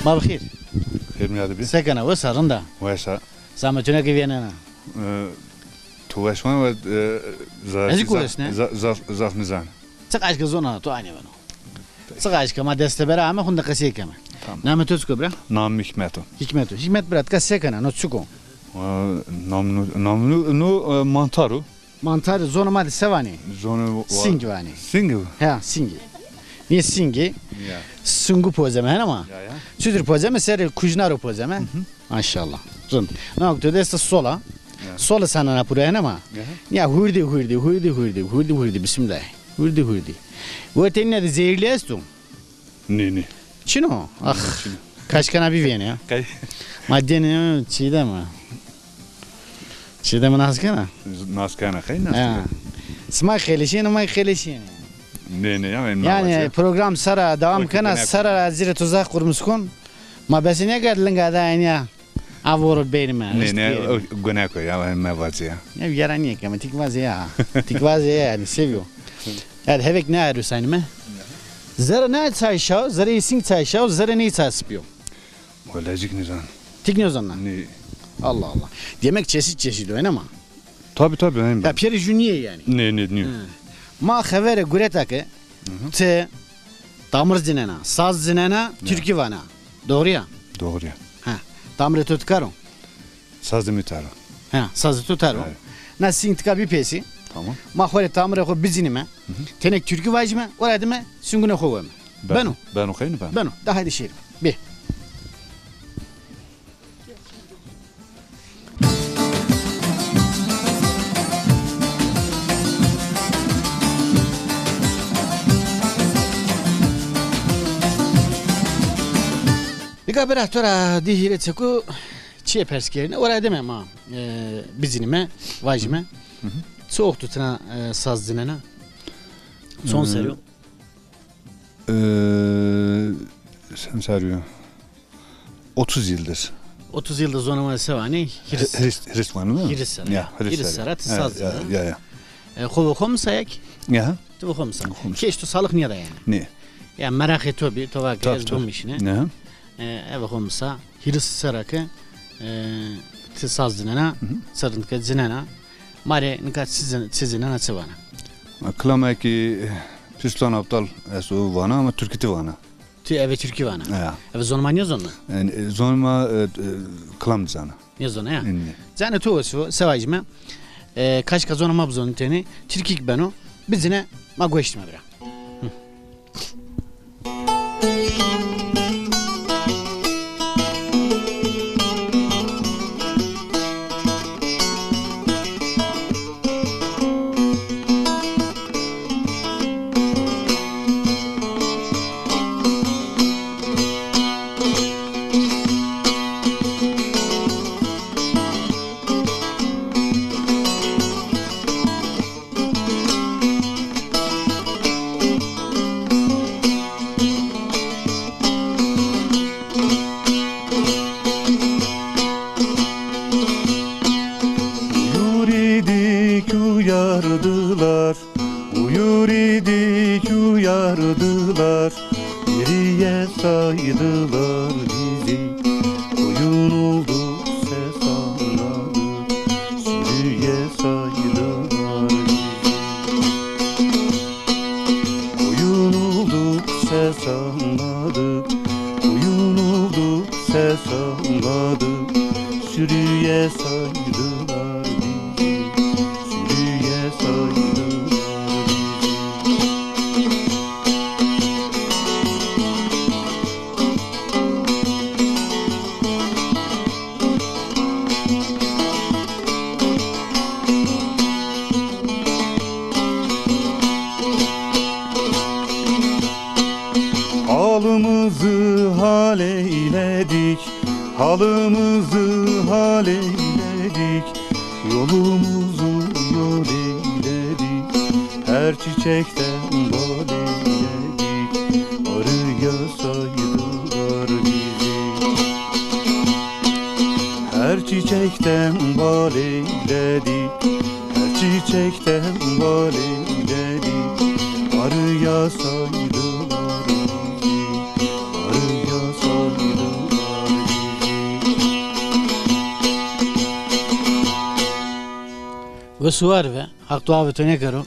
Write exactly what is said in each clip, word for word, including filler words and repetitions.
Ma bi xêr. Xêr mîyade bî. Se kena, wes a, rind a? Wes a. Zahmetûneke vîyenena. E, tu weş van ve, e, za-, Ez zî ku za-, wes ne? Za-, zaf, zaf nizan. Çiqaş ke zona to aynî beno. Çiqaş ke ma dest bera ame xunde qesey keme. Tamam. Namê to çik o bira? Namê mi Hîkmet o. Hîkmet o. Hîkmet bira, tika se kena, no çik o? E, nam nu, nam nu, nu, e, mantar o. Mantarî zonê ma de se vanê? Zonê wa- Sîng vanê. Sîng? He, sîngî. Nê sîngî? Ya. Sîngû pozeme, hena ma? Ya, ya. Çutir pozeme, serê kujna ro pozeme. Hı hı. Maşallah. Rind. Na tu dest sola. Ya. Sola sana na pura, hena ma? Ya. Ya hurdî, hurdî, hurdî, hurdî, hurdî, hurdî, bismillah. Hurdî, hurdî. Wertê nîne de zehirli esto? Nê, nê. Çin o? Ax. Çin o. Kaşkana bivêne ya. Kay- Ma dêne çî de ma. Çî de mi nas kena? Nas kena, xey nas kena. Sima xeleşîyêne, ma xeleşîyêne. Nê, nê, ya, yanî program sera devam kena, sera ez zî rê to zaf qurmis kon. Ma besî nêkerd linga de enîya. A voro beynime. Nê, nê, o gune ko ya, mevazê ya. Ya, yaranîye ke, ma tîk vazê ya. Tîk vazê ya, yanî, seviyor. Ya, hevek ne arıyorsan mı? Zerre ne çay şaw, zerre sing çay şaw, zerre ne çay spiyo? Wele cik nizan. Tîk nizan na? Nê. Allah Allah. Demek çeşit çeşit o, ne ma? Tabi, tabi, aynen. Ya, piyeri juniye yani. Nê, nê, nê. Hı. Ma xevere gureta ke, ti tamir zinena, saz zinena, türkü vana. Doğru ya? Doğru ya. Ha. Tamire to tikaro? Sazê mi taro. Ha, sazê to taro. Evet. Na sing tika bipêsî. Tamam. Ma xo rê tamire xo bizinime. Hı hı. Tenek türkü vajime, ora dime singune xo weme. Beno. Beno, xeynî beno. Beno, da haydi şêrîme. Bê. Nika bira to ra di hîrê çeku çiyê pers kerîne. Ora dime ma, e, bizinime, vajime. Hı hı. Çi oxtu tina, e, saz zinena? Çond serrî yo? E, çend serrî yo? Otuz yıldır. Otuz yıldır zonê ma se vanê? Hîris. Hîris, hîris vanê, değil mi? Hîris serra. Ya, hîris serra. Hîris serra ti saz de. Ya, ya. E, xo ve xo misayek? Ya. Ti ve xo misa. Xo misa. Kêş to salix nêda yanî. Nê. Ya, meraqê to bî, to va ke ez bimişine. Ne? E, eve xo misa. Hîris serra ke, e, ti saz zinena, hı hı, serrindike zinena. Ma rê nika çi zin-, çi zinena, çi vana? Kilama ki, e, Pistan Aptal ez o vana ama türkütî vana. Ti eve türkü vana? Ya. Eve zonê ma nêzona? Yani, e, zonê ma, e, e, kilam zana. Nêzona ya? Nê. Canê to wes o, se vajime. E, kaşka zonê ma bizonitêne, türkü ki beno, bizine ma goş dime bira. Hı. Uyur idik uyardılar, uyur idik uyardılar. Geriye saydılar bizi, koyun olduk ses anladık. Sürüye saydılar bizi, koyun olduk ses anladık. Koyun olduk ses anladık. Sürüye saydılar bizi, sürüye saydılar bizi. Halımızı hal eyledik, halımızı hal eyledik, yolumuzu yol eyledik. Her çiçekten bal eyledik, arıya saydılar bizi. Her çiçekten bal eyledik, her çiçekten bal eyledik. Arıya saydılar bizi, arıya saydılar. Wes û war be, Haq dua ve to nêkero.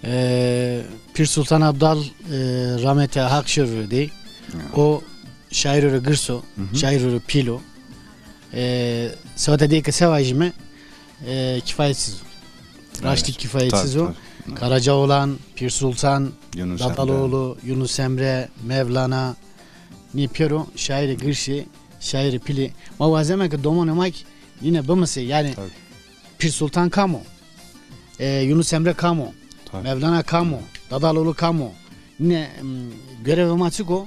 E, Pîr Sultan Abdal, e, rahmetê Haq şêro rê dey. Ya. O şaîro rê girs o, hı hı, şaîro rê pîl o. E, seweta dey ke se vajîme, e, kîfayetsiz o. Raştî, evet, kîfayetsiz o. Tabii, tabii. Karacaoğlan, Pîr Sultan, Yunus Emre. Dadaloğlu, Yunus Emre, Mevlana, nî pêro şaîrê girs ê, şaîrê pîl ê. Ma wazeme ke domonê ma kî nîne bimisê, yanî. Tabii. Pîr Sultan kam o? E, Yunus Emre kam o? Tabii. Mevlana kam o? Dadaloğlu kam o? Nîne, m, görevê ma çik o?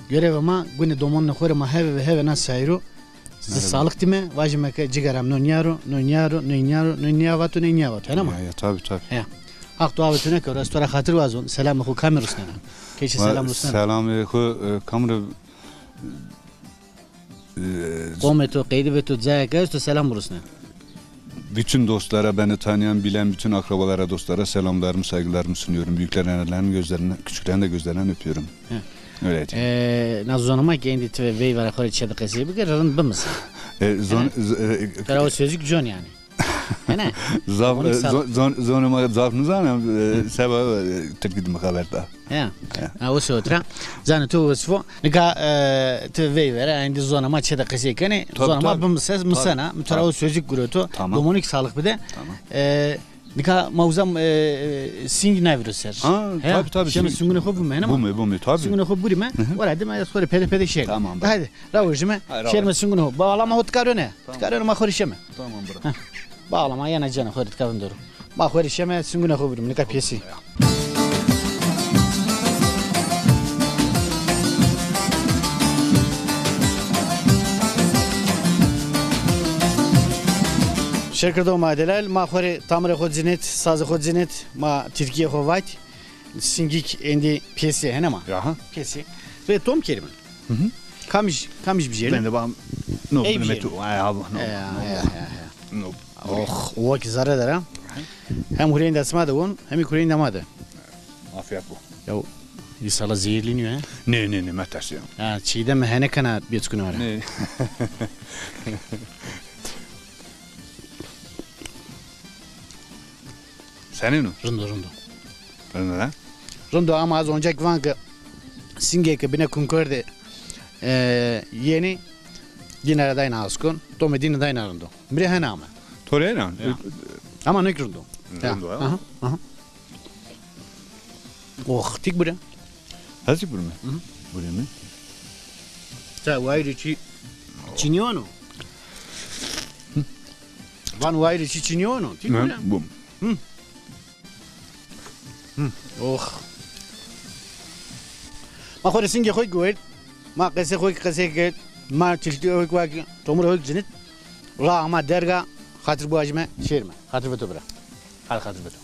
Görevê ma gunê domonê xo rê ma heve ve heve na şaîro zî, evet, salix dîme, vajîme ke cigera mi no nîya ro, no nîya ro, no nîya ro, no nîya vato, no nîya vato. Hena ma? Ya, ya, tabii, tabii. He. Haq dua ve to nêkero, ez to ra xatir wazon, selamê xo kamî rusnena? Keçî selam rusnena? Selamê xo, e, kam rê, e, qomê to, qeydî ve to, cayê ke esto selam rusne. Bütün dostlara, beni tanıyan, bilen bütün akrabalara, dostlara selamlarımı, saygılarımı sunuyorum. Büyüklerin ellerinden, gözlerinden, küçüklerin de gözlerinden öpüyorum. He. Öyle diyeyim. E, na zonê ma kî êndî ti ve veyvera xo rê çê de qesey bike, rind bimisê. E, zon-, hene? Z-, e, to ra o sözük con yanî. Hene? Zaf, e, zon-, zon-, zonê ma zaf nizana, e, seba, e, tirkî de mi xeber da. Ya. Ya. Ha, o sewet ra. Zanê to wesif o. Nika, e, ti veyvera, êndî zonê ma çê de qesey kenê. Tabii, zonê ma, tabii, bimise, misena. Mi to ra o sözük gureto. Tamam. Domonî kî salix bide. Tamam. E, nika ma uza, e, e, sîng navîro ser. Ha, he, tabii, tabii, şeme sîng-, sîngunê xo bime, hene ma? Bime, bime, tabii. Sîngunê xo burîme, hı hı, ora dime ez xo rê pede pede şêrîme. Tamam, bak. Haydi, rawojîme, şêrîme sîngunê xo. Bağlama xo tika rone. Tamam. Tika rone ma xo rê şeme. Tamam, bırak. Heh. Bağlama yena cêne xo rê tika vindero. Ma xo rê şeme sîngunê xo burîme, nika pêsî. Şêrkerdoxê ma delal, ma xo rê tamurê xo cinit, sazê xo cinit, ma tirkîyê xo vat. Sîngî kî êndî pêsî, hene ma? Aha. Pêsî. Rê tom kerîme. Hı hı. Kamij, kamij bijêrîme? Ben de bam, no, ey bijêrîme. Ay, abi, no, e, no, ya, ya, ya. No. Oh, o kî zerre der ha. Hem hureyînda sima de won, hem hureyînda ma de. Afiyet bu. Ya, înşallah zehirleniyor ha? Ne, ne, ne, metersî ya. Ha, çîyde mi hene kena bêçkuna ra. Ne. Senîn o? Rind o, rind o. Rind o, ha? Rind o ama ez oncak van ke sîngê ke bine kunkor de, e, yenî dîne ra dayna askon, tomê dîne dayna rind o. Mi rê hena ame. To rê hena? Ya. Ama nek rind o. Rind o, ya. Aha, aha. Oh, tik bure. Hesî bure mi? Hı hı. Bure mi? Sa wayirê çî çinî wano? Van wayirê çî çinî wano? Tik bure. Bum. Hı. Hı. Oh. Ma xo rê singê xo kî wayîr. Ma qesê xo kî qesey kerd. Ma tilkî xo kî wa kî, tomurê xo kî cinit. Ra ama derga, xatir biwajîme, şêrîme. Xatir ve to bira. Hadi xatir ve to.